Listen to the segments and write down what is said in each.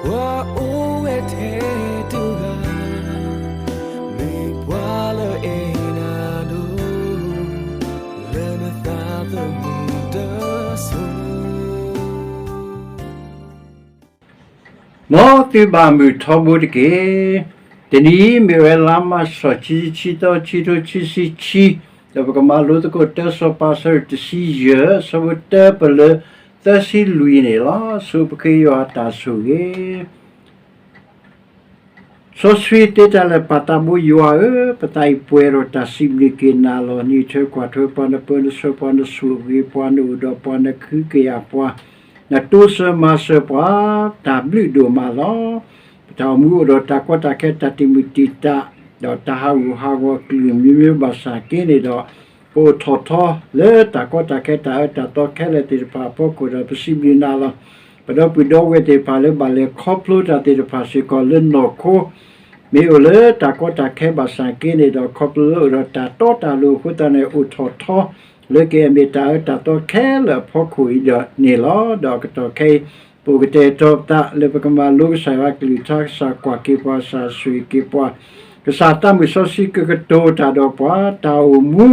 ပှၤအိၣ်ဝဲထဲတဂၤ, မ့ၢ်ပှၤလၢအဲၣ်နၤဒိၣ်, လၢနသးသမူတစိၤ မ်သုဘၣ်မုာ်ထီဘိတက့ၢ်. တနံၤအံၤမ့ၢ်ဝဲလါမးရှး ခံဆံခံသီ ခံထိခံဆံခံ, ဒီးပကမၤလိသကိးတၢ်စီၤပၤအဆၢဒိၣ်တဆံယဲၢ် အဆၢဖိတၢပလၢသၢဆံလွံၢ်န့ၣ်လီၤ. ဆိပဃ့ယွၤအတၢ်ဆိၣ်ဂ့ၤ စီဆှံသ့တၢ်လၢာ် ပၢ်သးဘိယွၤဧၢ, ပသးအံၤပှဲၤဒီးတၢ်စံးဘျုးက့ၤနၤလီၤ. နအံးထွဲကွၢ်ထွဲပှၤ, နပၢနဆှၢပှၤ, နဆိၣ်ဂ့ၤပှၤ, နအိၣ်ဒီးပှၤ, နကဟုကယာ်ပှၤ, နတိစၢၤမၤစၢၤပှၤ, တၢ်ဘျုးဒိၣ်မးလီၤ. ပတၢ်အိၣ်မူအိၣ်ဒီးတၢ်ကီတၢ်ခဲ တၢ်တံာ်မုၢ်တံာ်တာ်, ဒီးတၢ်ဟးဂူာ်ဟးဂီၤအကလုာ်မံၤမံၤဘၣ်ဆၣ်က့န့ၣ်ဒီး, ပအိၣ်ထီၣ်ထီလၢတၢ်ကီတၢ်ခဲ တၢ်အၢတၢ်သီခဲလၢာ်သ့ၣ်တဖၣ်အဖီခိၣ်ဒီး ပစံးဘျုးနၤလီၤ. ပဒီပုၢ်ဒီဝဲၢ်သ့ၣ်တဖၣ်လၢဘၣ်လဲၤခီဖျိတၢ်သ့ၣ်တဖၣ်စ့ၢ်ကီးလၢနီၢ်ခိ မ့ၢ်အိၣ်လၢတၢ်ကီတၢ်ခဲဘၣ်ဆၣ်က့န့ၣ်ဒီး ခီဖျိလၢအိၣ်ဒီးတၢ်တီတၢ်လိၤအဃိသတးန့ၣ် အိၣ်ထီၣ်ထီလၢကမ့ၢ်တၢ်အၢတၢ်သီခဲလၢာ်အဖီခိၣ်အံၤဒီးန့ၣ်လီၤ. ဒီးအကတီၢ်ခဲအံၤ ပအိၣ်ကတဲာ်ကတီၤပသးလၢပကမၤလိကစၢ်ယွၤကလုၢ်ကထါ, ကစၢ်ကွၢ်က့ၤပှၤ, ကစၢ်ဆိၣ်ဂ့ၤက့ၤပှၤ, ကစၢ်သးမုၢ်စီဆှံကကတိၤတၢ်ဒီးပှၤ, တၢ်အိၣ်မူ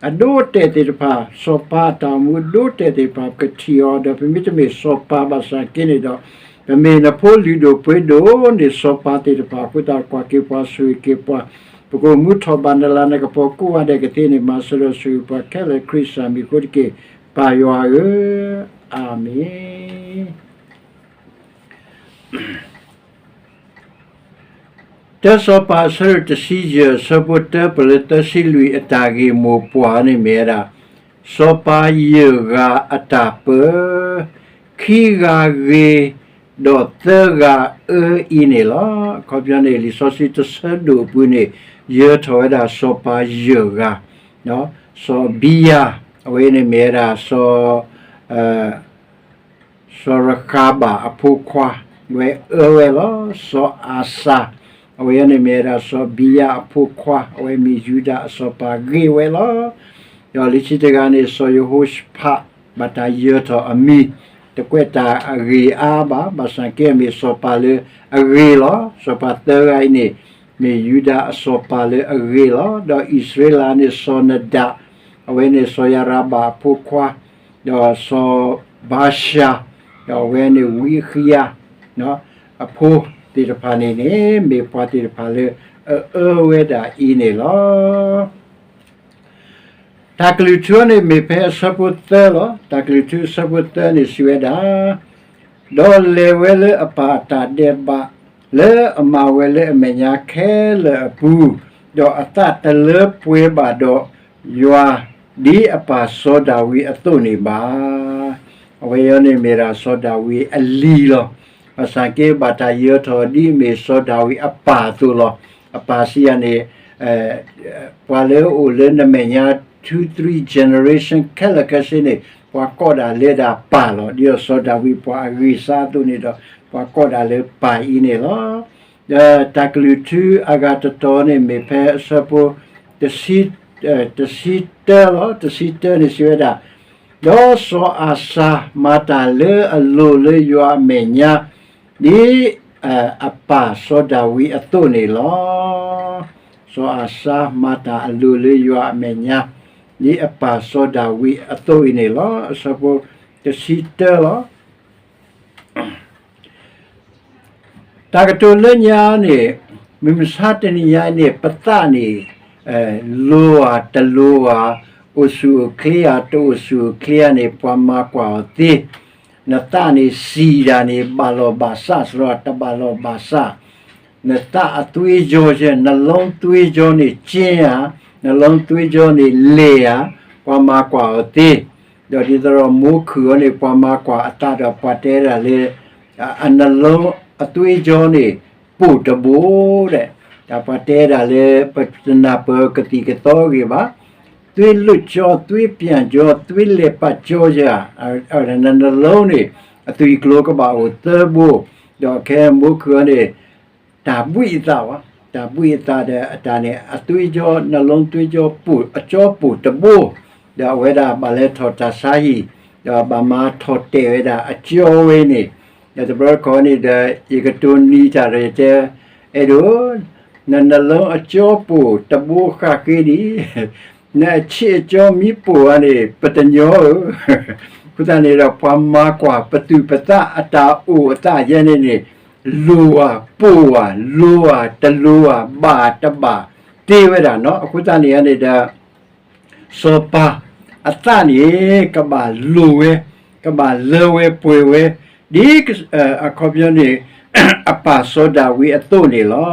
အဒိအတဲာ်သ့ၣ်တဖၣ်, စီၤပၤအတၢ်အိၣ်မူအဒိအတဲာ်သ့ၣ်တဖၣ် ပကထံၣ်အီၤ, ဒီးပမ့တမ့ၢ်စီၤပၤဘၣ်ဆၣ်က့န့ၣ်ဒီး, ပမ့ၢ်နဖိလုၢ်ဒိၣ်ပှ့ၤဒိၣ်န့ၢ်စီၤပၤသ့ၣ်တဖၣ်အဃိသတး ကွၢ်က့ၤပှၤ ဆိၣ်ဂ့ၤက့ၤပှၤ, ပကအိၣ်မူထီၣ်ဘၣ်နလၤနကပီၤကိးဂၤဒဲးကသ့န့ၣ် မၤစၢၤဒီးဆိၣ်ဂ့ၤပှၤခဲလၢာ် ခရံာ်စၢ်မံၤအဃိတက့ၢ်. ပၢ်ယွၤဧၢ, အၤမ့ၣ်. တၢစီၤပၤအဆၢဒိၣ်တဆံယဲၢ် အဆၢဖိတၢပလၢသၢဆံလွံၢ် အတၢ်ဂ့ၢ်မိၢ်ပှၢ်န့ၣ်မ့ၢ်ဝဲဒၣ် စီၤပၤယဲၢ်ဂၤအတၢ်ပၢ, ခံဂၤဂ့ၤ, ဒီးသၢဂၤအၢအံၤန့ၣ်လီၤ. အခီပညီန့ၣ် လံာ်စီဆှံတဆၢဒိၣ်အပူၤန့ၣ် ယၢၤထီၣ်ဝဲဒၣ်စီၤပၤယဲၢ်ဂၤ, စီၤအဘံယၤ, အဝဲန့ၣ်မ့ၢ်ဝဲဒၣ်စီၤ စီၤရဃၤဘၣ်အဖိခွါ, အဝဲအၢဝဲလီၤ. စီၤအၤစၤ, အဝဲန့ၣ်မ့ၢ်ဝဲဒၣ်စီၤအဘံယၤအဖိခွါ, အဝဲမ့ၢ်ယူဒၤအစီၤပၤဂ့ၢ်ဝဲလီၤ. ဒီးလၢခံတဂၤန့ၣ် စီၤယဟိၤၡဖး, ဘၣ်တၢ်ယၢၤထီၣ်အမံၤ, တကွဲးတၢ်အဂ့ၢ်အါဘၣ်, ဘၣ်ဆၣ်က့မ့ၢ်စီၤပၤလၢအဂ့ၤလီၤ. စီၤပၤသၢဂၤအံၤန့ၣ် မ့ၢ်ယူဒၤအစီၤပၤလၢအဂ့ၤလီၤ. ဒီးအံၣ်စရ့လးန့ၣ် စီၤနဒၤ, အဝဲန့ၣ်စီၤယၤရဘၣ်အဖိခွါ, ဒီးစီၤဘၤၡၤ, ဒီးအဝဲန့ၣ်ဝံဃံယၤ, အဖိသ့ၣ်တဖၣ်န့ၣ်န့ၣ် မ့ၢ်ပှၤသ့ၣ်တဖၣ်လၢအအၢဝဲဒၣ်အံၤန့ၣ်လီၤ. တၢ်ကလုၢ်ထူန့ၣ်မ့ၢ်ဖဲအဆၢဖိသၢလီၤ. တၢ်ကလုၢ်ထူအဆၢဖိသၢန့ၣ်စံးဝဲဒၣ်, ဒီးလဲၤဝဲလၢအပၢ်အတၢ်ဒဲးဘး လၢအမၤဝဲလၢအမဲာ်ညါခဲလၢာ်အပူၤ, ဒီးအသးတလၢပှဲၤဘၣ်ဒီးယွၤ ဒ်အပၢ်စီၤဒၤဝံးအသိးန့ၣ်ဘၣ်. အဝဲအံၤန့ၣ်မ့ၢ်ဒၣ်စီၤဒၤဝံးအလံၤလီၤ. ဘၣ်ဆၣ်က့ဘၣ်တၢ်ယၢၤထီၣ်ဒ်အမ့ၢ်စီၤဒၤဝံးအပၢ်အသိးလီၤ. အပၢ်စံးယၤန့ၣ် ပှၤလၢအအိၣ်လၢနမဲာ်ညါ two three generation ခဲလၢာ်ခဲဆ့န့ၣ် ပှၤကိးဒၣ်လၢဒၣ်ပၢ်လီၤ. ဒ်သိးစီၤဒၤဝံးပှၤအဂံၢ်စၢ်အသိးန့ၣ်ဒီး ပှၤကိးဒၣ်လၢပၢ်အံၤန့ၣ်လီၤ. ဒီးတၢ်ကလုၢ်ထူအဂၤတတီၤန့ၣ်မ့ၢ်ဖဲအဆၢဖိ တဆံ, တဆံတၢလီၤ. တဆံတၢန့ၣ်စံးဝဲဒၣ်, ဒီးစီၤအၤစၤမၤတၢ်လၢအလိၤလၢယွၤအမဲာ်ညါ ဒ်အပၢ်စီၤဒၤဝံးအသိးန့ၣ်လီၤ. စီၤအၤစါမၤတၢ်အလိၤလၢယွၤအမဲာ်ညါ ဒ်အပၢ်စီၤဒၤဝံးအသိးအံၤန့ၣ်လီၤ. အဆၢဖိတဆံတၢလီၤ. တၢ်ကတိၤလၢညါန့ၣ် မုၢ်မဆါတနံၤညါအံၤန့ၣ် ပသးန့ၣ် လိၤဧါတလိၤဧါ, အိၣ်ဆူၣ်အိၣ်ချ့ဧါ တအိၣ်ဆူၣ်အိၣ်ချ့ဧါန့ၣ် ပှၤမၤကွၢ်အီၤသ့. နသးန့ၣ်စံးဒၣ်န့ၣ် ဘၣ်လီၤဘၣ်စး စရီတဘၣ်လီၤဘၣ်စး, နသးအသွေးကြော နလုံးသွေးကြောန့ၣ် ကျဲဧါ, နလုံးသွေးကြောန့ၣ်လဲၢ်ဧါ, ပှၤမၤကွၢ်အီၤသ့. ဒီးဒ်သိးဒီးမိၢ်ခုၣ်အီၤန့ၣ် ပှၤမၤကွၢ်အသးဒီးပှၤတဲဒၣ်လၢ အနလုံးအသွေးကြောန့ၣ် ပိာ်တဘိဒဲး, တၢ်ပှၤတဲဒၣ်လၢ ပတနၢ်ပၢၢ်ကသံၣ်ကသီအဂ့ၢ်ဘၣ်, သွေးလွတ်ကြော သွေးပြန့်ကြော သွေးလည်ပတ်ကြော ယၤ, နနလုံးန့ၣ် အသွံၣ်ကျိၤကဘၣ်အိၣ်သၢဘိ, ဒီးခဲမိၢ်ခုၣ်အီၤန့ၣ် တၢ်ဘှံးအသးဝဲ, တၢ်ဘှံးအသးဒီးအတၢ်န့ၣ် အသွေးကြော နလုံးသွေးကြော ပိာ်အကြောပိာ်တဘိ, ဒီးအဝဲဒၣ်ဘၣ်လဲၤထီၣ်တၢ်ဆါဟံၣ်, ဒီးဘၣ်မၤထီၣ်တဲာ်ဝဲဒၣ်အကၠီဝဲန့ၣ် တဘျီတခီၣ်န့ၣ်ဒီး ယကတိၤနံၤတၢ်ဒီးယတဲ, အဲၣ်ဒိး, နနလၢအကၠီပိၢ်တဘိဃၣ်ဃ့ဒံး, နအဆံးအကၠီမ့ၢ်ပိၢ်ဧါန့ၣ် ပတညီဧၢ. အဃိသတးန့ၣ်ဒီး ပှၤမၤကွၢ်ပသူၣ်ပသးအတၢ်အိၣ်အသးယဲန့ၣ်န့ၣ် လိၣ်ဧါပိၢ်ဧါ, လိၣ်ဧါတလိၣ်ဧါ, ဘၣ်တဘၣ်, သ့ဝဲဒၣ်နီၤ. အဃိသတးန့ၣ်န့ၣ်ဒီး စီၤပၤအသးန့ၣ် ကဘၣ်လိၣ်ဝဲ, ကဘၣ်လၢဝဲပှဲၤဝဲ, ဒ်အခီပညီန့ၣ် အပၢ်စီၤဒၤဝံးအသိးန့ၣ်လီ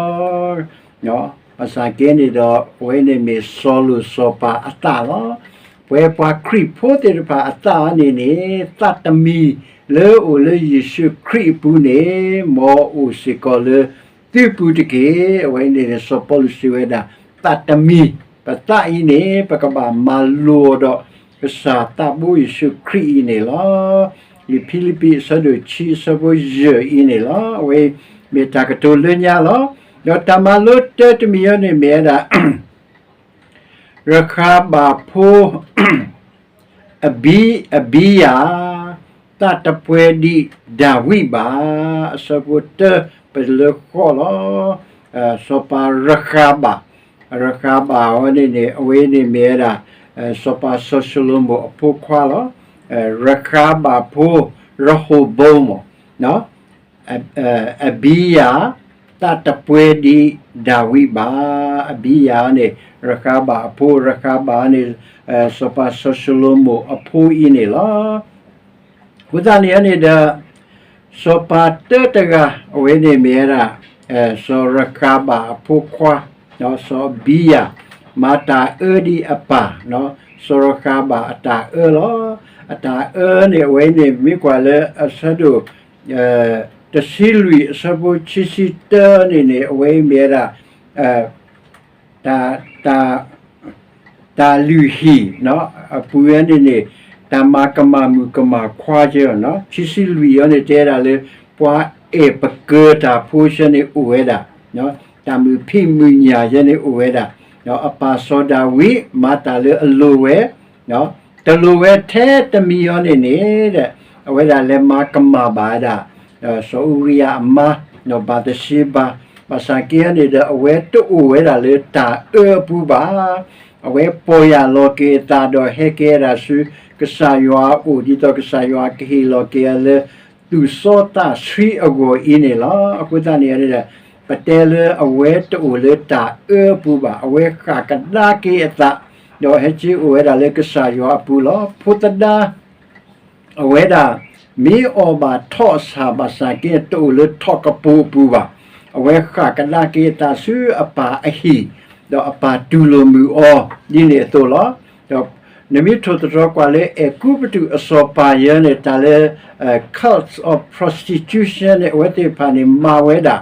ၤ. ဘၣ်ဆၣ်က့န့ၣ်ဒီး အဝဲန့ၣ်မ့ၢ်စီၤလိၣ်စီၤပၤအသးလီၤ. ပဝဲပှၤခရံာ်ဖိသ့ၣ်တဖၣ်အသးန့ၣ်န့ၣ် သးတမံၤလၢအိၣ်လၢယ့ၣ်ၡူးခရံာ်အပူၤန့ၣ် မ်အအိၣ်စ့ၢ်ကီးလၢသုပူၤတက့ၢ်. အဝဲန့ၣ်န့ၣ် စီၤပီလူးစံးဝဲဒၣ် သးတမံၤ, ပသးအံၤန့ၣ် ပကဘၣ်မၤလိာ်ဒီး ကစၢ်သးဘိယ့ၣ်ၡူးခရံာ်အံၤန့ၣ်လီၤ. လံာ်ဖံလံးပံးအဆၢဒိၣ်ခံအဆၢဖိယဲၢ်အံၤန့ၣ်လီၤ. အဝဲမ့ၢ်တၢ်ကတိၤလၢညါလီၤ. ဒီးတၢ်မၤလိတၢတမံၤအံၤန့ၣ်မ့ၢ်ဝဲဒၣ် ရဃၤဘၣ်ဖိ အဘံ, အဘံယၤ, သးတပှဲၤဒံးဒၤဝံးဘၣ်, အဆၢဖိတၢပလၢဃီလီၤ. စီၤပၤရဃၤဘၣ်, ရဃၤဘၣ်အဝဲန့ၣ်န့ၣ် အဝဲန့ၣ်မ့ၢ်ဝဲဒၣ် စီၤပၤစီၤၡလိၤမိၣ်အဖိခွါလီၤ. ရဃၤဘၣ်ဖိ ရဟိၣ်ဘိမး အဘံယၤ, သးတပှဲၤဒံးဒၤဝံးဘၣ်. အဘံယၤန့ၣ် ရဃၤဘၣ်အဖိ, ရဃၤဘၣ်န့ၣ် စီၤပၤစီၤၡလိၤမိၣ်အဖိအံၤန့ၣ်လီၤ. အဃိသတးန့ၣ်န့ၣ်ဒီး စီၤပၤတၢတဂၤ အဝဲန့ၣ်မ့ၢ်ဝဲဒၣ် စီၤရဃၤဘၣ်အဖိခွါ စီၤအဘံယၤ မၤတၢ်အၢဒံးအပၢ်, စီၤရဃၤဘၣ်အတၢ်အၢလီၤ. အတၢ်အၢန့ၣ် အဝဲန့ၣ်မ့ၢ်ကွၢ်လၢအဆၢဒိၣ် တဆံလွံၢ်အဆၢဖိခံဆံတၢန့ၣ်န့ၣ် အဝဲမ့ၢ်ဝဲဒၣ် တၢ် တၢ် တၢ်လုၢ်ဟံၣ်အပူၤဝဲန့ၣ်န့ၣ် တၢ်မၤကမၣ်မုၣ်ကမၣ်ခွါကဲလီၤ. ခံဆံလွံၢ်အံၤန့ၣ် တဲဒၣ်လၢ ပှၤအဲၣ်ပကၢၤတၢ်ဖိဆၢန့ၣ်အိၣ်ဝဲဒၣ်, တၢ်မုာ်ဖံးမုာ်ညၣ်ယဲန့ၣ်အိၣ်ဝဲဒၣ်, အပၢ်စီၤဒၤဝံး မၤတၢ်လၢအလိၣ်ဝဲ တလိၣ်ဝဲထဲတမံၤအံၤန့ၣ်န့ၣ် အဝဲဒၣ်လဲၤမၤကမၣ်ဘၣ်ဝဲဒၣ် စီၤအူရံယၤအမါ ဘၤသရှ့ဘၤ, ဘၣ်ဆၣ်က့န့ၣ်ဒီး အဝဲတအိၣ်ဝဲဒၣ်လၢတၢ်အၢအပူၤဘၣ်. အဝဲပီၢ်ယၢ်လီၤက့ၤအသးဒီးဟဲက့ၤဝဲဒၣ်ဆူ ကစၢ်ယွၤအအိၣ် ဒ်သိးကစၢ်ယွၤကဟ့ၣ်လီၤက့ၤအီၤလၢ သူၣ်စီသးဆှံအဂီၢ်အံၤန့ၣ်လီၤ. အဃိသတးန့ၣ်န့ၣ်ဒီး ပတဲလၢအဝဲတအိၣ်လၢတၢ်အၢအပူၤဘၣ်. အဝဲဃၣ်ကဒါက့ၤအသး ဒီးဟဲက့ၤအိၣ်ဝဲဒၣ်လၢကစၢ်ယွၤအပူၤလီၤ. ဖိသဒါ အဝဲဒၣ် မ့ၢ်အီၣ်ဘၣ်ထီၣ်အဆၣ်ဘၣ်ဆၣ်က့ တအိၣ်လၢထီၣ်ကပိာ်အပူၤဘၣ်. အဝဲဃၣ်ကဒါက့ၤအသးဆူအပၢ်အဟံၣ်, ဒီးအပၢ်တူၢ်လိာ်မုာ်အီၤ ဒ်န့ၣ်အသိးလီၤ. ဒီးနမ့ၢ်ထိၣ်သတြီၤကွၢ်လၢအဲၤကူပတူးအစီၤပၤယဲန့ၣ် တၢ်လၢ cult of prostitution န့ၣ် အဝဲသ့ၣ်တဖၣ်န့ၣ် မၤဝဲဒၣ်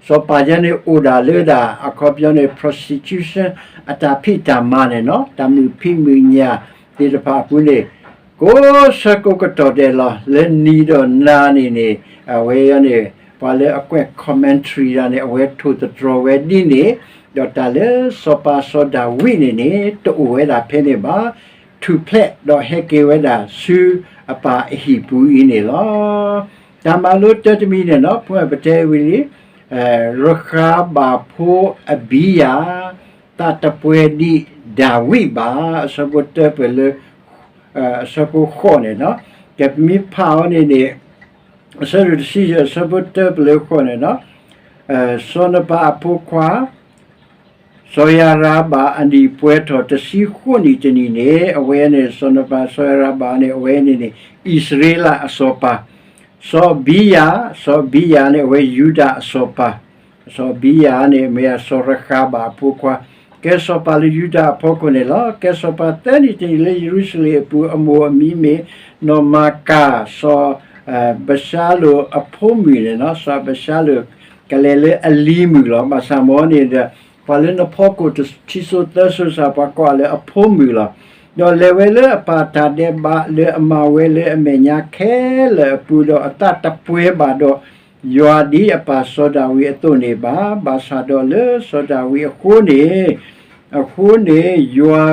စီၤပၤယဲန့ၣ်အိၣ်ဒၣ်လၢဒၣ် အခီပညီန့ၣ် prostitution အတၢ်ဖံးတၢ်မၤန့ၣ်နီၤ, တၢ်မုာ်ဖံးမုာ်ညၣ်သ့ၣ်တဖၣ်အပူၤန့ၣ် ကိးဆၢကိးကတီၢ်ဒဲးလီၤ. လၢနံၤဒီးနၤန့ၣ်န့ၣ် အဝဲန့ၣ် ပှၤလၢအကွဲး commentary ဒၣ်န့ၣ် အဝဲထိၣ်သတြီၤဝဲဒ်န့ၣ်, ဒီးတၢ်လၢစီၤပၤစီၤဒၤဝံးန့ၣ်န့ၣ် တအိၣ်ဝဲဒၣ်ဖဲန့ၣ်ဘၣ်. ထူၣ်ဖျဲးဒီးဟဲက့ၤဝဲဒၣ်ဆူအပၢ်အဟံၣ်ပူၤအံၤန့ၣ်လီၤ. တၢ်မၤလိတၢတမံၤန့ၣ်နီၤ ဖဲပတဲဝံၤလံ ရဃၤဘၣ်ဖိအဘံယၤ သးတပှဲၤဒံးဒၤဝံးဘၣ်, အဆၢဖိတၢပၢၢ်လၢ အဆၢဖိဃိးန့ၣ်နီၤ, ကဲပမ့ၢ်ဖးအီၤန့ၣ်န့ၣ် အဆၢဒိၣ်တဆံယဲၢ် အဆၢဖိတၢပၢၢ်လၢဃိးန့ၣ်နီၤ, စီၤနပၤအဖိခွါ စီၤယၤရၤဘၣ်အနံၣ်ပှဲၤထီၣ်တဆံဃိးနံၣ်တနံၣ်န့ၣ် အဝဲန့ၣ် စီၤနပၤစီၤယၤရၤဘၣ်န့ၣ် အဝဲန့ၣ်န့ၣ် အံၣ်စရ့လးအစီၤပၤ, စီၤအဘံယၤ, စီၤအဘံယၤန့ၣ် အဝဲယူဒၤအစီၤပၤ, စီၤအဘံယၤန့ၣ် မ့ၢ်အစီၤရဃၤဘၣ်အဖိခွါ, ကဲစီၤပၤလၢယူဒၤအဖီခိၣ်န့ၣ်လီၤ. ကဲစီၤပၤသၢနံၣ်တနံၣ်လၢယရူၤၡလ့ၣ်အပူၤ အမိၢ်အမံၤမ့ၢ်နီၢ်မၤကၤ, စီၤ ဘၡါလိၣ်အဖိမုၣ်န့ၣ်နီၤ, စီၤဘၡါလိၣ် ကလဲၤလၢအလံၤမုၣ်လီၤ. ဘၣ်ဆၣ်မ်န့ၣ်ဒီး ပှၤလၢနဖီခိၣ်ခံစိၤသၢစိၤစ့ၢ် ပှၤကိးအီၤလၢအဖိမုၣ်လီၤ. ဒီးလဲၤဝဲလၢအပၢ်တၢ်ဒဲးဘးလၢအမၤဝဲလၢအမဲာ်ညါခဲလၢာ်အပူၤဒီး အသးတပှဲၤဘၣ်ဒီးယွၤဒ်အပၢ်စီၤဒၤဝံးအသိးန့ၣ်ဘၣ်. ဘၣ်ဆၣ်ဒီးလၢစီၤဒၤဝံးအဃိန့ၣ် အဃိန့ၣ် ယွၤ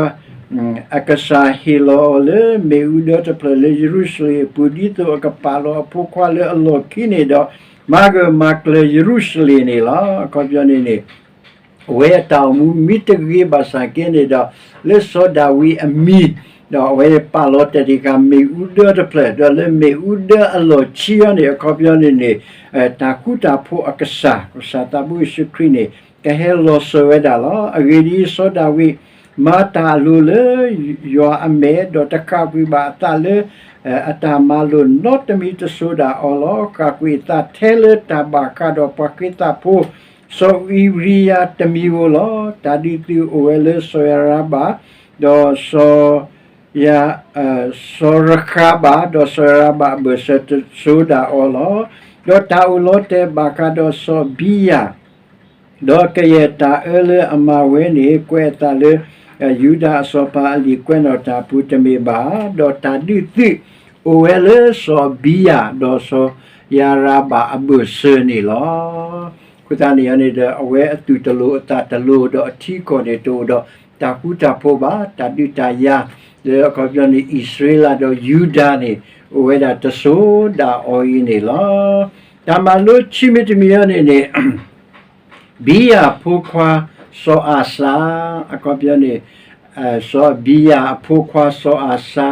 အကစၢ်ဟ့ၣ်လီၤအီၤလၢမ့ၣ်အူဒၢတဖျၢၣ်လၢယရူၤၡလ့ၣ်အပူၤ ဒ်သိးအကပာ်လီၤအဖိခွါလၢအလီၢ်ခံန့ၣ်ဒီး မၤဂၢၢ်မၤကျၢၤယရူၤၡလ့ၣ်န့ၣ်လီၤ. အခီပညီန့ၣ်န့ၣ် အဝဲအတၢ်အိၣ်မူမ့ၢ်တဂ့ၤဘၣ်ဆၣ်က့န့ၣ်ဒီး လၢစီၤဒၤဝံးအမံၤ ဒီးအဝဲပာ်လီၤတဲာ်တ့ၢ်ဃာ်မ့ၣ်အူဒၢတဖျၢၣ် ဒီးလၢမ့ၣ်အူဒၢအလီၢ်ခံအံၤန့ၣ် အခီပညီန့ၣ်န့ၣ် တၢ်ဃူတၢ်ဖိးအကစၢ် ကစၢ်သးဘိယ့ၣ်ၡူးခရံာ်န့ၣ် ကဟဲလီၤစၢၤဝဲဒၣ်လီၤ. အဂ့ၢ်ဒ်အံၤ, စီၤဒၤဝံး မၤတၢ်အလိၤလၢယွၤအမဲာ်, ဒီးတဃၣ်ကွံာ်ဘၣ်အသးလၢ အတၢ်မၤလိာ်နီတမံၤတစိၤဒၣ်အီၤလီၤ. ဃၣ်ကွံာ်အသးထဲလၢတၢ်ဘၣ်ဃးဒီးပှၤဃ့သးဖိ စီၤအူရံယၤတမံၤဧိၤလီၤ. တၢ်ဒုးသုးအိၣ်ဝဲလၢစီၤယၤရဘၣ်, ဒီးစီၤ ယၤ စီၤရဃၤဘၣ်, ဒီးစီၤယၤရဘၣ်အဘၢၣ်စၢၤတစိၤဒၣ်အီၤလီၤ. ဒီးတၢ်အိၣ်လီၤတဲာ်ဘၣ်ဃးဒီးစီၤအဘံယၤ, ဒီးကယဲၢ်တၢ်အၢလၢအမၤဝဲန့ၣ် ကွဲးအသးလၢ ယူဒၤအစီၤပၤအလံာ်ကွဲးနီၣ်တၢ်အပူၤတမ့ၢ်ဘၣ်, ဒီးတၢ်ဒုးသုးအိၣ်ဝဲလၢစီၤအဘံယၤ ဒီးစီၤယၤရဘၣ်အဘၢၣ်စၢၤန့ၣ်လီၤ. အဃိသတးန့ၣ်န့ၣ်ဒီး အဝဲအသူၣ်တလိၤအသးတလိၤ ဒီးအထံအကီၢ်န့ၣ်တအိၣ်ဒီးတၢ်ဃူတၢ်ဖိးဘၣ်, တၢ်ဒုးတၢ်ယၤ လၢအခီပညီန့ၣ် အံၣ်စရ့လးဒီးယူဒၤန့ၣ် အိၣ်ဝဲဒၣ်တစိၤဒၣ်အီၤအံၤန့ၣ်လီၤ. တၢ်မၤလိခံမံၤတမံၤအံၤန့ၣ်န့ၣ် ဘံယၤအဖိခွါ စီၤအၤစါ အခီပညီန့ၣ် စီၤဘံယၤအဖိခွါစီၤအၤစါ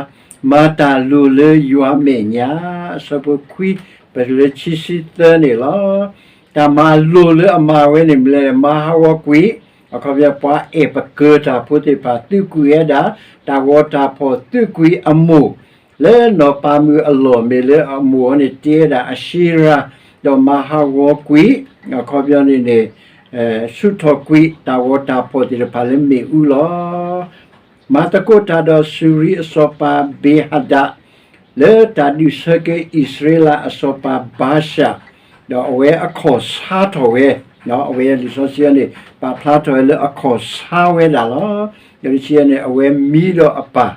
မၤတၢ်လိၤလၢယွၤမဲာ်ညါ အဆၢဖိခွံ ပတုၤလၢခံဆံသၢန့ၣ်လီၤ. တၢ်မၤလိၤလၢအမၤဝဲန့ၣ်မ့ၢ်လဲၣ်, မၤဟးဂီၤကွံာ် အခီပညီပှၤအဲၣ်ပကၢၤတၢ်ဖိသ့ၣ်တဖၣ် သုးကွံာ်ဝဲဒၣ် တၢ်ဂီၤတၢ်ဖီၣ် သုးကွံာ်အမိၢ် လၢနီၢ်ပၤမုၣ်အလီၢ်မ့ၢ်လၢအမိၢ်အံၤန့ၣ် တ့ဝဲဒၣ်အၡ့ရၤ ဒီးမၤဟးဂီၤကွံာ် အခီပညီန့ၣ်န့ၣ် ဆူၣ်ထီၣ်ကွံာ်တၢ်ဂီၤတၢ်ဖီၣ်သ့ၣ်တဖၣ်လၢမ့ၣ်အူလီၤ. မၤသကိးတၢ်ဒီးစူၤရံအစီၤပၤဘ့ၤဟဒဒ် လၢတၢ်ဒုးဆၢက့ၤအံၣ်စရ့လးအစီၤပၤဘၤရှၤ, ဒီးအဝဲအခီၣ်ဆါထီၣ်ဝဲ, အဝဲလံာ်စီဆှံန့ၣ် ပာ်ဖျါထီၣ်ဝဲလၢအခီၣ်ဆါဝဲဒၣ်လီၤ. ဒီးတဆံန့ၣ် အဝဲမံဒီးအပၢ်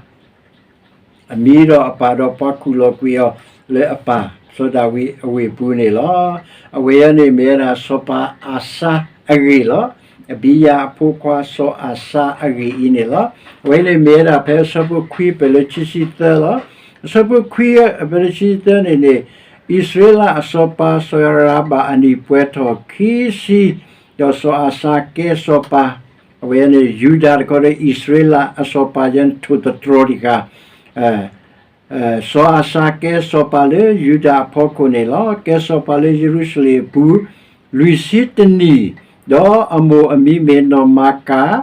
အမံဒီးအပၢ်ဒီးပှၤခူၣ်လီၤကွံာ်အီၤလၢအပၢ် စီၤဒၤဝံးအဝ့ၢ်ပူၤန့ၣ်လီၤ. အဝဲအံၤန့ၣ်မ့ၢ်ဝဲဒၣ်စီၤပၤအၤစါအဂ့ၢ်လီၤ. အဘံယၤအဖိခွါစီၤအၤစါအဂ့ၢ်အံၤန့ၣ်လီၤ. အဝဲန့ၣ်မ့ၢ်ဝဲဒၣ်ဖဲအဆၢဖိခွံ ပတုၤလၢခံဆံသၢလီၤ. အဆၢဖိခွံ ပတုၤလၢခံဆံသၢန့ၣ်န့ၣ် အံၣ်စရ့လးအစီၤပၤစီၤယၤရဘၣ်အနံၣ်ပှဲၤထီၣ်ခံဆံ ဒီးစီၤအၤစါကဲစီၤပၤ, အဝဲန့ၣ် ယူဒၤတခီဒီးအံၣ်စရ့လးအစီၤပၤယဲန့ၣ်ထိၣ်သတြီၤတံၢ်ဃာ် စီၤအၤစါကဲစီၤပၤလၢယူဒၤအဖီခိၣ်န့ၣ်လီၤ. ကဲစီၤပၤလၢယရူၤၡလ့ၣ်အပူၤ လွံၢ်ဆံတနံၣ်, ဒီးအမိၢ်အမံၤမ့ၢ်နီၢ်မၤကၤ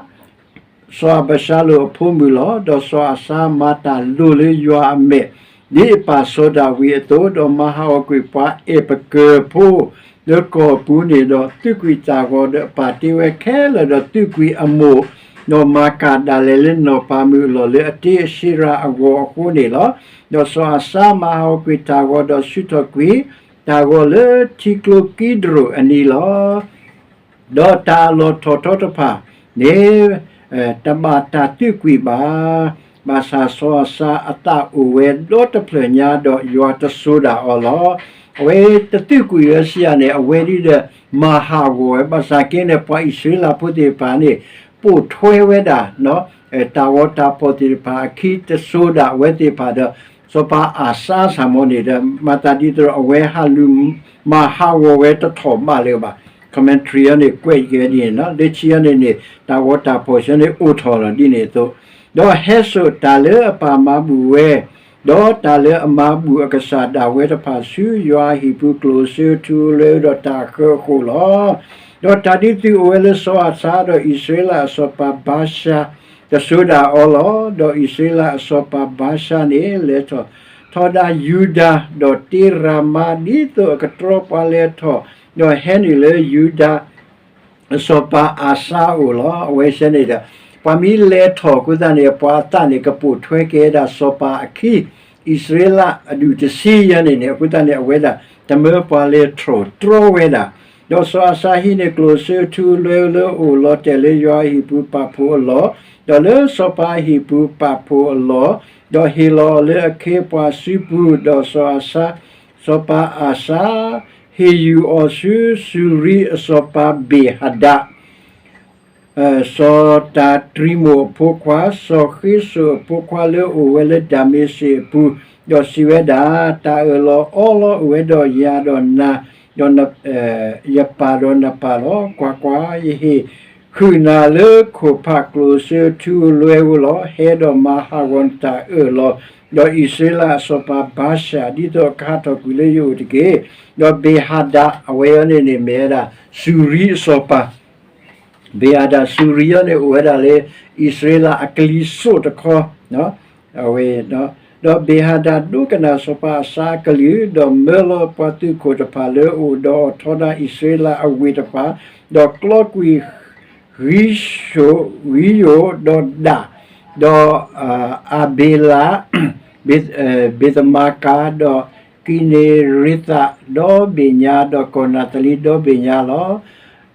စီၤအၤဘၡါလိၣ်အဖိမုၣ်လီၤ. ဒီးစီၤအၤစါမၤတၢ်လိၤလၢယွၤအမဲာ် ဒ်အပၢ်စီၤဒၤဝံးအသိး, ဒီးမၤဟးဂီၤကွံာ်ပှၤအဲၣ်ပကၢၤဖိ လၢကီၢ်အပူၤန့ၣ်ဒီး သုးကွံာ်တၢ်ဂီၤဒီးအပၢ်တ့ဝဲခဲလၢာ်, ဒီးသုးကွံာ်အမိၢ်နီၢ်မၤကၤဒၣ်လဲာ်လၢနီၢ်ပၤမုၣ်အလီၢ် လၢအတ့အၡ့ရၤအဂီၤအဃိန့ၣ်လီၤ. ဒီးစီၤအၤစါမၤဟးဂီၤကွံာ်တၢ်ဂီၤဒီးဆူၣ်ထီၣ်ကွံာ် တၢ်ဂီၤလၢထံကျိကံဒြိၣ်အနံၤလီၤ. ဒီးတၢ်အလီၢ်ထီၣ်ထီတဖၣ်န့ၣ် တဘၣ်တၢ်သုးကွံာ်ဘၣ်. ဘၣ်ဆၣ်စီၤအၤစါအသးအိၣ်ဝဲဒီတဖျၢၣ်ညါ ဒီးယွၤတစိၤဒၣ်အီၤလီၤ. အဝဲတသုးကွံာ်ဝဲဆံးယၤန့ၣ် အဝဲဒ်ဒီး မၤဟးဂီၤဝဲ, ဘၣ်ဆၣ်က့န့ၣ် ပှၤအံၣ်စရ့လးဖိသ့ၣ်တဖၣ်န့ၣ် ပိာ်ထွဲဝဲဒၣ် တၢ်ဂီၤတၢ်ဖီၣ်သ့ၣ်တဖၣ်အခံ တစိၤဒၣ်ဝဲသ့ၣ်တဖၣ်ဒီး စီၤပၤအၤစါစ့ၢ်မ့ၢ်န့ၣ်ဒီး မၤသးဒ်သိးဒီး အဝဲဟးလူၤမၤဟးဂီၤဝဲတထီၣ်ဘၣ်လၢၤဘၣ်. Commentary အံၤန့ၣ် ကွဲးက့ၤဝဲဒ်န့ၣ်လီၤ. လၢခံအံၤန့ၣ်န့ၣ် တၢ်ဂီၤတၢ်ဖီၣ်ဆၢန့ၣ်အိၣ်ထီၣ်လီၤဒ်န့ၣ်အသိး, ဒီးဟဲစိာ်တၢ်လၢအပၢ်မၤဘူၣ်ဝဲ ဒီးတၢ်လၢအမၤဘူၣ်အကစၢ်ဒၣ်ဝဲတဖၣ်ဆူယွၤအဟံၣ်ပူၤ ကျိၣ်စ့ထူလွဲဒီးတၢ်အဃၢအဃိလီၤ. ဒီးတၢ်ဒုးသုးအိၣ်ဝဲလၢစီၤအၤစါဒီးအံၣ်စရ့လးအစီၤပၤဘၤရှၤ တစိၤဒၣ်အီၤလီၤ. ဒီးအံၣ်စရ့လးအစီၤပၤဘၤရှၤန့ၣ် လဲၤထီၣ်ထီဒါယူဒၤ ဒီးတ့ရၤမါ ဒ်သိးအကတြီပှၤလဲၤထီၣ် ဒီးဟဲနုာ်လၢယူဒၤ အစီၤပၤအၤစါအအိၣ်လီၤ. အဝဲဆဲန့ၣ်ဒီး ပှၤမ့ၢ်လဲၤထီၣ်အဃိသတးန့ၣ် ပှၤအသးန့ၣ် ကပိာ်ထွဲက့ၤဝဲဒၣ်စီၤပၤအခံ အံၣ်စရ့လးအဒူၣ်တဆံယဲန့ၣ်န့ၣ် အဃိသတးန့ၣ် အဝဲဒၣ်တမၢပှၤလဲၤထီၣ်တြီဝဲဒၣ်. ဒီးစီၤအၤစါဟံးန့ၢ်ကျိၣ်စ့ထူလွဲလၢအအိၣ်လီၤတဲာ်လၢယွၤအဟံၣ်ပူၤပာ်ဖှိၣ်အလီၢ်, ဒီးလၢစီၤပၤအဟံၣ်ပူၤပာ်ဖှိၣ်အလီၢ်, ဒီးဟ့ၣ်လီၤအီၤလၢအခ့အပှၤစုပူၤ, ဒီးစီၤအၤစါ စီၤပၤအၤစါ ဟ့ၣ်ယူၢ်အီၤဆူစူၤရံအစီၤပၤဘ့ၣ်ဟဒဒ် စီၤတၤတြံမိၣ်အဖိခွါ, စီၤဃ့စိာ်အဖိခွါလၢအအိၣ်ဝဲလၢဒၤမ့းစ့းအပူၤ, ဒီးစံးဝဲဒၣ်, တၢ်အၢၣ်လီၤအီလီၤအိၣ်ဝဲဒီးယၤဒီးနၤ, ဒီးယပၢ်ဒီးနပၢ်လီၤ. ကွၢ်ကွၢ်, ယဟ့ၣ်ဃုာ်နၤလၢခိၣ်ဖးကျိၣ်အစိၤထူအလွဲဧိၤလီၤ. ဟဲဒီးမၤဟးဂီၤနတၢ်အၢၣ်လီၤ, ဒီးအံၣ်စရ့လးအစီၤပၤဘၤၡၤ, ဒ်သိးကဟးထီၣ်ကွံာ်လၢယအိၣ်တက့ၢ်. ဒီးဘ့ၣ်ဟဒး, အဝဲအံၤန့ၣ်န့ၣ် မ့ၢ်ဝဲဒၣ် စူၤရံအစီၤပၤ ဘ့ၣ်ဟဒးစူၤရံအံၤန့ၣ် အိၣ်ဝဲဒၣ်လၢ အံၣ်စရ့လးအကလံၤစိးတခီ, အဝဲ, ဒီးဘ့ၣ်ဟဒးဒိကနၣ်စီၤပၤအၤစါအကလုၢ်, ဒီးမၢလီၤပှၤသုးခိၣ်တဖၣ်လၢအအိၣ်ဒီးအီၤထီဒါအံၣ်စရ့လးအဝ့ၢ်တဖၣ်, ဒီးကျီကွံာ် ဂံၢ်ယိာ်, ဂံၢ်ယိာ်, ဒီးဒၣ်, ဒီးအၤဘ့လး, ဘ့း, ဘ့းသမၤကၤ, ဒီးကံးနံၤရ့သးဒီဘ့ၣ်ညါ, ဒီးကီၢ်နးသလံဒီဘ့ၣ်ညါလီၤ.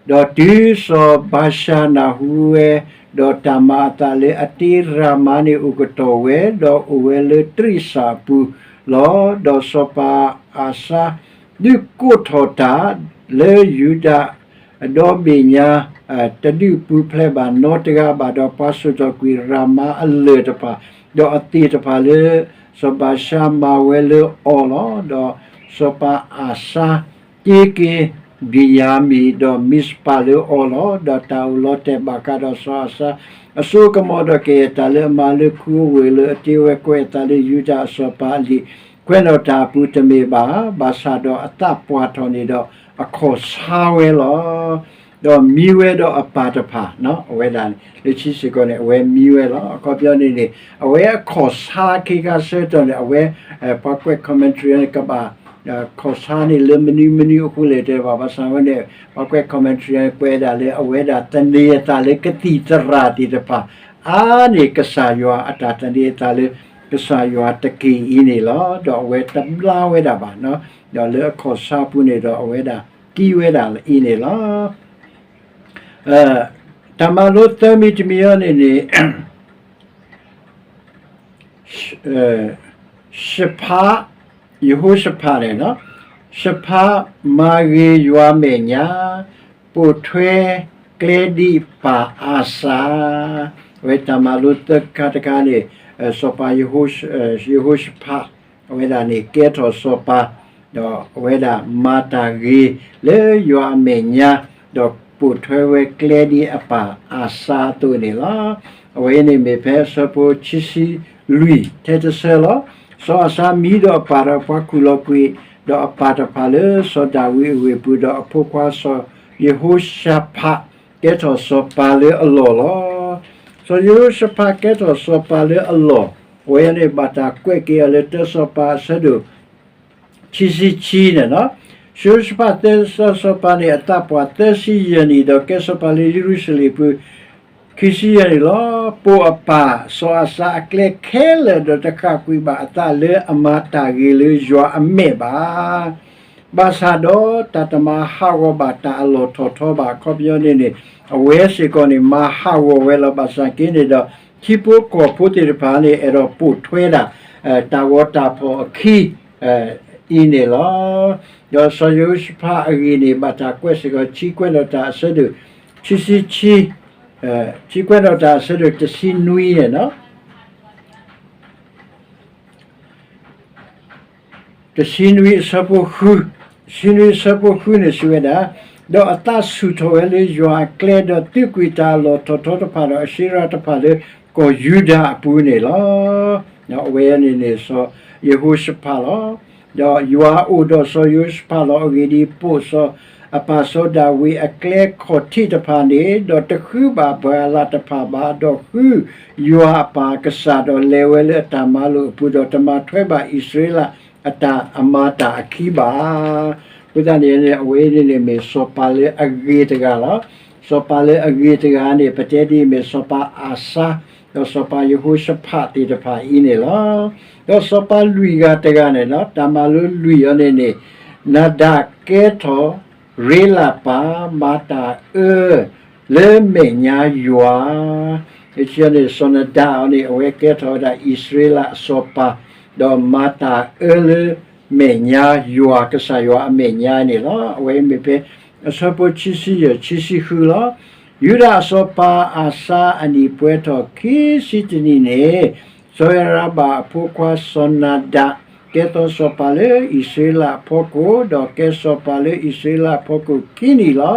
ဒီးတုၤစီၤဘၤၡၤနၢ်ဟူဝဲ, ဒီးတၢ်မၤအသးလၢအတ့ရၤမၤန့ၣ်အိၣ်ကတီၢ်ဝဲ, ဒီးအိၣ်ဝဲလၢတရံးစၢ်အပူၤလီၤ. ဒီးစီၤပၤအၤစါဒုးကိးထီၣ်တၢ်လၢယူဒၤ ဒီဘ့ၣ်ညါ, တဒုးပူၤဖျဲးဘၣ်နီတဂၤဘၣ်, ဒီးပှၤဆိၣ်ထီၣ်ကွံာ်ရၤမၤအလၢၢ်တဖၣ်, ဒီးအသ့ၣ်တဖၣ်လၢစီၤဘၤၡၤမၤဝဲလၢအီၤလီၤ. ဒီးစီၤပၤအၤစါက့ၤက့ၤဘ့ၣ်ယၤမံၣ်, ဒီးမံးစပၤလၢအီၤလီၤ. ဒီးတၢ်အိၣ်လီၤတဲာ်ဘၣ်ဃးဒီးစီၤအၤစါ အစိကမီၤဒီးကယဲၢ်တၢ်လၢအမၤလၢခူအဝ့ၢ်လၢအတ့ဝဲကွဲးအသးလၢယူဒၤအစီၤပၤအလံာ် ခွဲးနီၣ်တၢ်အပူၤတမ့ၢ်ဘၣ်, ဘၣ်ဆၣ်ဒီးအသးပှၢ်ထီၣ်န့ၣ်ဒီးအခီၣ်ဆါဝဲလီၤ. ဒီးမံဝဲဒီးအပၢ်တဖၣ်, အဝဲဒၣ်လၢခံစ့ၢ်ကီးန့ၣ် အဝဲမံဝဲလီၤ. အခီပညီန့ၣ်န့ၣ် အဝဲအခီၣ်ဆါခ့ခါဆၢကတီၢ်န့ၣ် အဝဲ, ပှၤကွဲး commentary န့ၣ် ကဘၣ်ခီၣ်ဆါန့ၣ်လၢမနုၤမနုၤအဃိလဲၣ်တဲဘၣ်, ဘၣ်ဆၣ်ဝဲန့ၣ် ပှၤကွဲး commentary န့ၣ် ကွဲးဒၣ်လၢအဝဲဒၣ်သန့ၤအသးလၢကသံၣ်သရၣ်သ့ၣ်တဖၣ် အါန့ၢ်ကစၢ်ယွၤအတၢ်သန့ၤအသးလၢ ကစၢ်ယွၤတက့ၢ်အံၤန့ၣ်လီၤ. ဒီးအဝဲတဘျါဝဲဒၣ်ဘၣ်, ဒီးလၢအခီၣ်ဆါပူၤန့ၣ်ဒီးအဝဲဒၣ်ကံဝဲဒၣ်အံၤန့ၣ်လီၤ. တၢ်မၤလိသၢမံၤတမံၤအံၤန့ၣ်န့ၣ် ရှဖး, ယဟိၤၡဖးန့ၣ်, ရှဖးမၤဂ့ၤယွၤမဲာ်ညါ, ပိာ်ထွဲကျဲဒ်ပၢ်အၤစၤ, အဝဲတၢ်မၤလိသၢခါတခါန့ၣ် စီၤပၤယဟိၤၡဖး အဝဲဒၣ်န့ၣ်ကဲထီၣ်စီၤပၤ, ဒီးအဝဲဒၣ်မၤတၢ်ဂ့ၤလၢယွၤအမဲာ်ညါ, ဒီးပိာ်ထွဲဝဲကျဲဒ်အပၢ်အၤစၤအသိးန့ၣ်လီၤ. အဝဲန့ၣ်မ့ၢ်ဖဲအဆၢဖိခံဆံလွံၢ် ထဲတဆၢလီၤ. စီၤအၤစၤမံဒီးအပၢ်ဒီးပှၤခူၣ်လီၤကွံာ်, ဒီးအပၢ်တဖၣ်လၢစီၤဒၤဝံးအဝ့ၢ်ပူၤ, ဒီးအဖိခွါစီၤယဟိၤၡဖး ကဲထီၣ်စီၤပၤလၢအလီၢ်လီၤ. စီၤယဟိၤၡဖးကဲထီၣ်စီၤပၤလၢအလီၢ်, အဝဲန့ၣ်ဘၣ်တၢ်ကွဲးက့ၤအီၤလၢတၢစီၤပၤအဆၢဒိၣ် ခံဆံခံန့ၣ်လီၤ. စီၤယဟိၤၡဖးသၢစီၤစီၤပၤန့ၣ် အသးပှၢ်သၢဆံယဲၢ်နံၣ်, ဒီးကဲစီၤပၤလၢယရူၤၡလ့ၣ်ပူၤ ခံဆံယဲၢ်နံၣ်လီၤ. ပိာ်အပၢ်စီၤအၤစၤအကျဲခဲလၢာ်, ဒီးတဃၣ်ကွံာ်ဘၣ်အသးလၢအမၤတၢ်ဂ့ၤလၢယွၤအမဲာ်ဘၣ်. ဘၣ်ဆၣ်ဒီးတၢ်တမၤဟးဂီၤဘၣ်တၢ်အလီၢ်ထီၣ်ထီဘၣ်. အခီပညီန့ၣ်န့ၣ် အဝဲစ့ၢ်ကီးန့ၣ် မၤဟးဂီၤဝဲလီၤ. ဘၣ်ဆၣ်က့န့ၣ်ဒီး ထံဖိကီၢ်ဖိသ့ၣ်တဖၣ်န့ၣ် အဲၣ်ဒိးပိာ်ထွဲဒၣ် တၢ်ဂီၤတၢ်ဖီၣ်အခံ အံၤန့ၣ်လီၤ. ဒီးစီၤယဟိၤၡဖးအဂ့ၢ်န့ၣ် ဘၣ်တၢ်ကွဲးစ့ၢ်ကီး ထံကွဲးနီၣ်တၢ်အဆၢဒိၣ် ခံဆံခံ, ထံကွဲးနီၣ်တၢ်အဆၢဒိၣ်တဆံနွံန့ၣ်လီၤ. တဆံနွံအဆၢဖိဃု, တဆံနွံအဆၢဖိဃုန့ၣ်စံးဝဲဒၣ်, ဒီးအသးဆူၣ်ထီၣ်ဝဲလၢယွၤအကျဲ, ဒီးသုးကွံာ်တၢ်အလီၢ်ထီၣ်ထီတဖၣ်ဒီးအၡ့ရၤတဖၣ်လၢကီၢ်ယူဒၤအပူၤန့ၣ်လီၤ. အဝဲန့ၣ်န့ၣ်စီၤယဟိၤၡဖးလီၤ. ဒီးယွၤအိၣ်ဒီးစီၤယဟိၤၡဖးလီၤ. အဂ့ၢ်ဒ်အံၤ, ပိာ်စီၤအပၢ်စီၤဒၤဝံးအကျဲခီၣ်ထံးတဖၣ်န့ၣ်, ဒီးတဃုဘၣ်ပှၤအလၤတဖၣ်ဘၣ်, ဒီးဃုယွၤအပၢ်ကစၢ်, ဒီးလဲၤဝဲလၢအတၢ်မၤလိာ်အပူၤ, ဒီးတမၤထွဲဘၣ်အံၣ်စရ့လးအတၢ်အမၤတၢ်အခံဘၣ်. အဃိသတးန့ၣ်န့ၣ် အဝဲန့ၣ်န့ၣ်မ့ၢ်စီၤပၤလၢအဂ့ၤတဂၤလီၤ. စီၤပၤလၢအဂ့ၤတဂၤန့ၣ် ပတဲဒ်အံၤမ့ၢ်စီၤပၤအၤစါ, ဒီးစီၤပၤယဟိၤၡဖးသ့ၣ်တဖၣ်အံၤန့ၣ်လီၤ. ဒီးစီၤပၤလွံၢ်ဂၤတဂၤန့ၣ်လီၤ. တၢ်မၤလိလွံၢ်အံၤန့ၣ်န့ၣ်, နၤဒၣ်ကဲထီၣ်ရ့လးပၢ်, မၤတၢ်အၢလၢမဲာ်ညါယွၤ အန့ၣ် စီၤနၤဒၣ်အံၤန့ၣ် အဝဲကဲထီၣ်ဝဲဒၣ်အံၣ်စရ့လးအစီၤပၤ, ဒီးမၤတၢ်အၢလၢမဲာ်ညါယွၤ, ကစၢ်ယွၤအမဲာ်ညါန့ၣ်လီၤ. အဝဲမ့ၢ်ဖဲအဆၢဖိခံဆံယဲၢ် ခံဆံဃုလီၤ. ယူဒၤအစီၤပၤအၤစါအနံၣ်ပှဲၤထီၣ်ခံဆံတနံၣ်န့ၣ်, စီၤယၤရဘၣ်အဖိခွါစီၤနၤဒး ကဲထီၣ်စီၤပၤလၢအံၣ်စရ့လးအဖီခိၣ်, ဒီးကဲစီၤပၤလၢအံၣ်စရ့လးအဖီခိၣ်ခံနံၣ်လီၤ.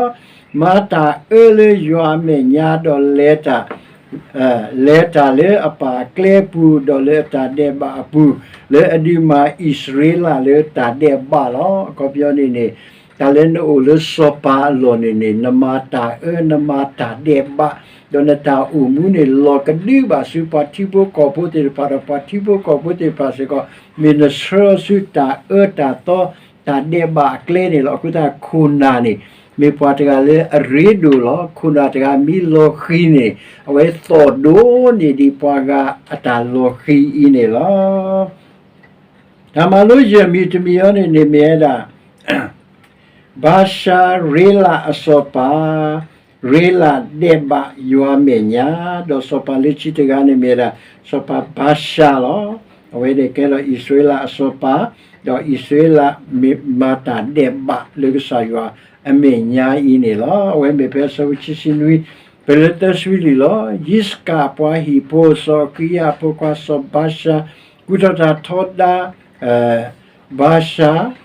မၤတၢ်အၢလၢယွၤအမဲာ်ညါဒီးလဲၤတၢ် လဲၤတၢ်လၢအပၢ်အကျဲအပူၤ, ဒီးလၢအတၢ်ဒဲးဘးအပူၤ, လၢအဒုးမၤအံၣ်စရ့လးလၢတၢ်ဒဲးဘးလီၤ. အခီပညီန့ၣ်န့ၣ်, တၢ်လၢနအိၣ်လၢစီၤပၤအလီၢ်န့ၣ်န့ၣ်, နမၤတၢ်အၢ နမၤတၢ်ဒဲးဘး, ဒီးနတၢ်အိၣ်မူန့ၣ် လီၤကဒုဘၣ်ဆူပှၤထံဖိကီၢ်ဖိသ့ၣ်တဖၣ်, ဒီးပှၤထံဖိကီၢ်ဖိသ့ၣ်တဖၣ်စ့ၢ်ကီး မ့ၢ်နဆှၢဆူတၢ်အၢတၢ်သီ တၢ်ဒဲးဘးအကျဲန့ၣ်လီၤ. အဃိသတးခိၣ်နၢ်န့ၣ် မ့ၢ်ပှၤတဂၤလၢအရ့ဒိၣ်လီၤ. ခိၣ်နၢ်တဂၤမ့ၢ်လီၤဃံၤန့ၣ်, အဝဲသီၣ်ဒိၣ်န့ၢ်ဒံးပှၤဂၤအတၢ်လီၤဃံၤအံၤန့ၣ်လီၤ. တၢ်မၤလိယဲၢ်မံၤတမံၤအံၤန့ၣ်န့ၣ်မ့ၢ်ဝဲဒၣ် ဘၤၡၤရ့လးအစီၤပၤ, ရ့လးဒဲးဘးယွၤမဲာ်ညါ, ဒီးစီၤပၤလၢခံတဂၤန့ၣ်မ့ၢ်ဝဲဒၣ် စီၤပၤဘၤၡၤလီၤ. အဝဲန့ၣ်ကဲထီၣ်အံၣ်စရ့လးအစီၤပၤ, ဒီးအံၣ်စရ့လးမ့ၢ်မၤတၢ်ဒဲးဘးလၢကစၢ်ယွၤအမဲာ်ညါအံၤန့ၣ်လီၤ. အဝဲမ့ၢ်ဖဲအဆၢဖိခံဆံနွံ, ပလၢသၢဆံလွံၢ်လီၤ. ယံးစကၤအပှၤဟံၣ်ဖိ စီၤအဃံယၤအဖိခွါစီၤဘၤၡၤ ကူၣ်ထီၣ်တၢ်ထီဒါ, ဘၤၡၤ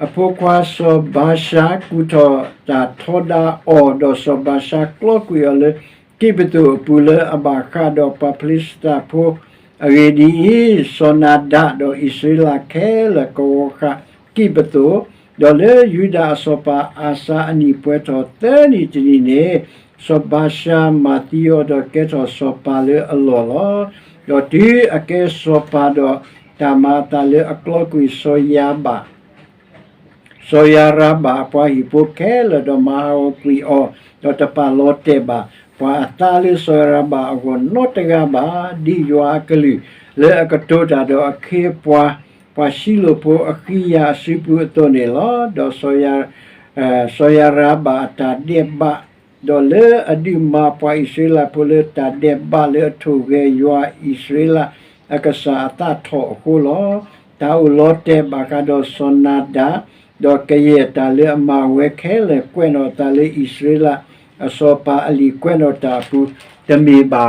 အဖိခွါစီၤဘၤၡၤ ကူၣ်ထီၣ်တၢ်ထီဒါအီၤ, ဒီးစီၤဘၤၡၤကျီကွံာ်အီၤလၢကံးပသိၣ်အပူၤလၢအဘၣ်ဃးဒီးပှၤဖလံၡသးဖိ, အဂ့ၢ်ဒ်အံၤ, စီၤနၤဒးဒီးအံၣ်စရ့လးခဲလၢာ်ကဝီၤဃာ်ကံးပသိၣ်, ဒီးလၢယူဒၤအစီၤပၤအၤစါအနံၣ်ပှဲၤထီၣ်သၢနံၣ်တနံၣ်န့ၣ်, စီၤဘၤၡၤမၤသံအီၤဒီးကဲထီၣ်စီၤပၤလၢအလီၢ်လီၤ. ဒီးတုၤအကဲစီၤပၤဒီးတၢ်မၤအသးလၢအကျီကွံာ်စီၤယၤဘး စီၤယၤရၤဘးအပှၤဟံၣ်ဖိခဲလၢာ်, ဒီးမၤဟးဂီၤကွံာ်အီၤ, ဒီးတပာ်လီၤတဲာ်ဘၣ်ပှၤအသးလၢစီၤယၤရၤဘးအဂီၢ်နီတဂၤဘၣ်, ဒ်ယွၤအကလုၢ်လၢအကတိၤတၢ်ဒီးအခ့အပှၤ, ပှၤၡံလိာ်ဖိအဃံယၤအစုပူၤအသိးန့ၣ်လီၤ. ဒီး စီၤယၤရၤဘးအတၢ်ဒဲးဘး, ဒီးလၢအဒုးမၤပှၤအံၣ်စရ့လးဖိလၢတၢ်ဒဲးဘးလၢအထိၣ်ဂဲၤယွၤအံၣ်စရ့လးအကစၢ်အသးထီၣ်အဃိလီၤ. တၢ်အိၣ်လီၤတဲာ်ဘၣ်ဃးဒီးစီၤနၤဒၤ, ဒီးကယဲၢ်တၢ်လၢအမၤဝဲခဲလၢာ်ကွဲးနီၣ်အသးလၢအံၣ်စရ့လးအစီၤပၤအလံာ်ကွဲးနီၣ်တၢ်အပူၤ တမ့ၢ်ဘၣ်ဧါ.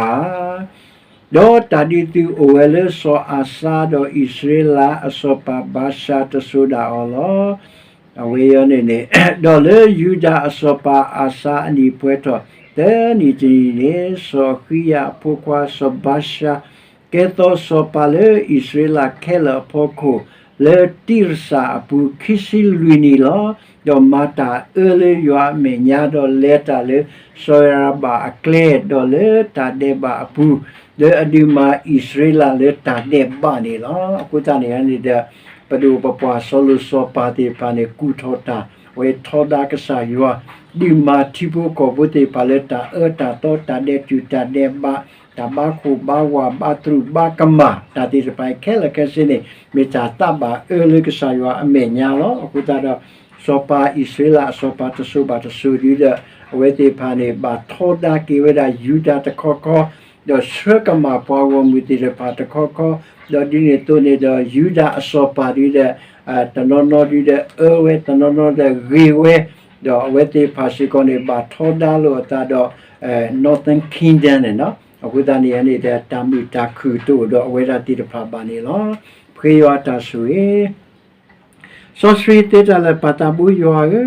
ဒီးတၢ်ဒုးသုအိၣ်ဝဲလၢစီၤအၤစါဒီးအံၣ်စရ့လးအစီၤပၤဘၤၡၤတစိၤဒၣ်အီၤလီၤ. အဝဲအံၤန့ၣ်န့ၣ်, ဒီးလၢယူဒၤအစီၤပၤအၤစါအနံၣ်ပှဲၤထီၣ်သၢနံၣ်တနံၣ်န့ၣ်, စီၤအဃံယၤအဖိခွါစီၤဘၤၡၤ ကဲသိးစီၤပၤလၢအံၣ်စရ့လးခဲလၢာ်အဖီခိၣ် လၢတံၢ်ရစၢ်အပူၤခံဆံလွံၢ်နံၣ်လီၤ. ဒီးမၤတၢ်အၢလၢယွၤအမဲာ်ညါဒီးလဲၤတၢ်လၢစီၤယၤရဘၣ်အကျဲ, ဒီးလၢတၢ်ဒဲးဘးအပူၤ, လၢအဒုးမၤအံၣ်စရ့လးလၢတၢ်ဒဲးဘးန့ၣ်လီၤ. အဃိသတးန့ၣ်န့ၣ်ဒီး ပဒိၣ်ပပှၢ်စီၤလိၤစီၤပၤသ့ၣ်တဖၣ်န့ၣ် ကူၣ်ထီၣ်တၢ်, အဝဲထီဒါကစၢ်ယွၤ, ဒုးမၤထံဖိကီၢ်ဖိသ့ၣ်တဖၣ်လၢတၢ်အၢတၢ်သီ တၢ်ဒဲးတူာ်တၢ်ဒဲးဘး, တၢ်ဘါခိၣ်ဘါဝၤ ဘါတြူာ်ဘါကမၣ် တၢ်သ့ၣ်တဖၣ်အံၤခဲလၢာ်ခဲဆ့န့ၣ် မ့ၢ်တၢ်သးဘၣ်အၢလၢကစၢ်ယွၤအမဲာ်ညါလီၤ. အဃိသတးဒီး စီၤပၤအံၣ်စရ့လးအစီၤပၤတစိၤဘၣ်တစိၤဒ်ဒီး အဝဲသ့ၣ်တဖၣ်န့ၣ် ဘၣ်ထီဒါက့ၤဝဲဒၣ်ယူဒၤတခီခီ, ဒီးဆှၢကမၣ်ပှၤဂီၢ်မုၢ်သ့ၣ်တဖၣ်တခီခီ, ဒီးဒ်န့ၣ်အသိးန့ၣ်ဒီး ယူဒၤအစီၤပၤဒ်ဒီး တနီၤနီၤဒ်ဒီးအၢဝဲ, တနီၤနီၤဒီးဂ့ၤဝဲ, ဒီးအဝဲသ့ၣ်တဖၣ်စ့ၢ်ကီးန့ၣ် ဘၣ်ထီဒါလိာ်အသးဒီး Northern Kingdom န့ၣ်လီၤ. အဃိသတးန့ၣ်န့ၣ်ဒီး တၢ်မုာ်တၢ်ခုၣ်တအိၣ်ဒီးအဝဲဒၣ်သ့ၣ်တဖၣ်ဘၣ်န့ၣ်လီၤ. ပဃ့ယွၤအတၢ်ဆိၣ်ဂ့ၤ စီဆှံသ့တၢ်လၢာ် ပၢ်သးဘိယွၤဧၢ,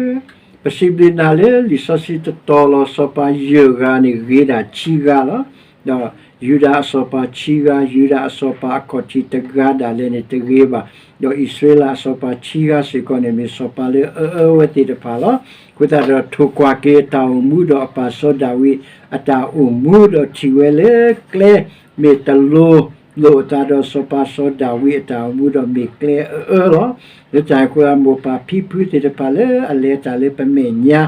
ပစံးဘျုးနၤလၢလံာ်စီဆှံတတီၤလီၤ. စီၤပၤယဲၢ်ဂၤန့ၣ်ဂ့ၤဒၣ်ဆံဂၤလီၤ. ဒီးယူဒၤအစီၤပၤဆံဂၤ, ယူဒၤအစီၤပၤအခီၣ်ထံးတဂၤဒၣ်လဲာ်န့ၣ်တဂ့ၤဘၣ်, ဒီးအံၣ်စရ့လးအစီၤပၤဆံဂၤစ့ၢ်ကီးန့ၣ် မ့ၢ်စီၤပၤလၢအအၢဝဲသ့ၣ်တဖၣ်လီၤ. အဃိသတးဒီး ထိၣ်ကွၢ်က့ၤအတၢ်အိၣ်မူဒီးအပၢ်စီၤဒၤဝံးအတၢ်အိၣ်မူ, ဒီးထံၣ်ဝဲလၢကျဲမ့ၢ်တလိၤလိာ်အသးဒီးစီၤပၤစီၤဒၤဝံးအတၢ်အိၣ်မူဒီးမ့ၢ်ကျဲအအၢလီၤ. လၢတၢ်အံၤအဃိ မိၢ်ပၢ်ဖံဖုသ့ၣ်တဖၣ်လၢအလဲၤတၢ်လၢပမဲာ်ညါ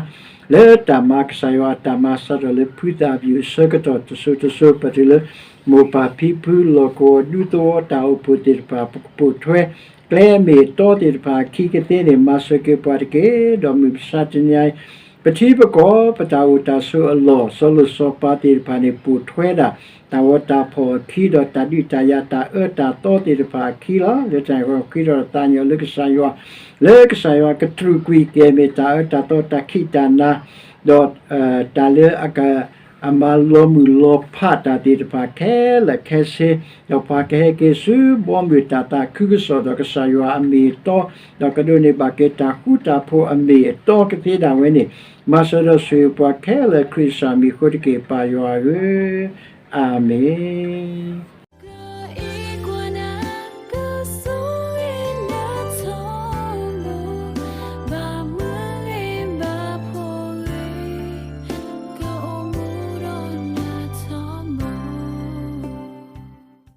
လၢတၢ်မၤကစၢ်ယွၤအတၢ်မၤစၢၤထီၣ်လၢဖုသးပူၤအဆၢကတီၢ်တစိၤတစိၤ ပတုၤလၢ မိၢ်ပၢ်ဖံဖုလီၢ်ကဝီၤဒူသဝီတၢ်အိၣ်ဖှိၣ်သ့ၣ်တဖၣ် ပကပိာ်ထွဲ ကျဲမ့ၢ်အတီသ့ၣ်တဖၣ်အခံကသ့န့ၣ် မၤစၢၤက့ၤပှၤတက့ၢ်. ဒီးမုၢ်မဆါတနံၤအံၤ ပထံပကီၢ် ပတၢ်အိၣ်တၢ်ဆိးအလီၢ် စီၤလိၤစီၤပၤသ့ၣ်တဖၣ်န့ၣ် ပိာ်ထွဲဒၣ် တၢ်ဂီၤတၢ်ဖီၣ်အခံ ဒီးတၢ်ဒုးတၢ်ယၤတၢ်အၢတၢ်သီသ့ၣ်တဖၣ်အခံလီၤ. လၢတၢ်အံၤအဃိ ဃ့ထီၣ်သးကညီၤလၢကစၢ်ယွၤ, လၢကစၢ်ယွၤကတြူာ်ကွံာ်က့ၤ မ့ၢ်တၢ်အၢတၢ်သီတၢ်ခံးတၢ်နၤ ဒီးတၢ်လၢအက အမၤလီၤမုၢ်လီၤဖးတၢ်သ့ၣ်တဖၣ်ခဲလၢာ်ခဲဆ့, ဒီးပှၤကဟဲက့ၤဆူဘီမုၢ်တၢ်သးခုကစီၣ် ဒီးကစၢ်ယွၤအမ့ၢ်အတီ, ဒီးကဒိးန့ၢ်ဘၣ်က့ၤတၢ်ဃူတၢ်ဖိးအမ့ၢ်အတီကသ့ဒၣ်ဝဲန့ၣ်, မၤစၢၤဒီးဆိၣ်ဂ့ၤပှၤခဲလၢာ်ခရံာ်ကစၢ်မံၤအဃိတက့ၢ် ပၢ်ယွၤဧၢ, အၤမ့ၣ်.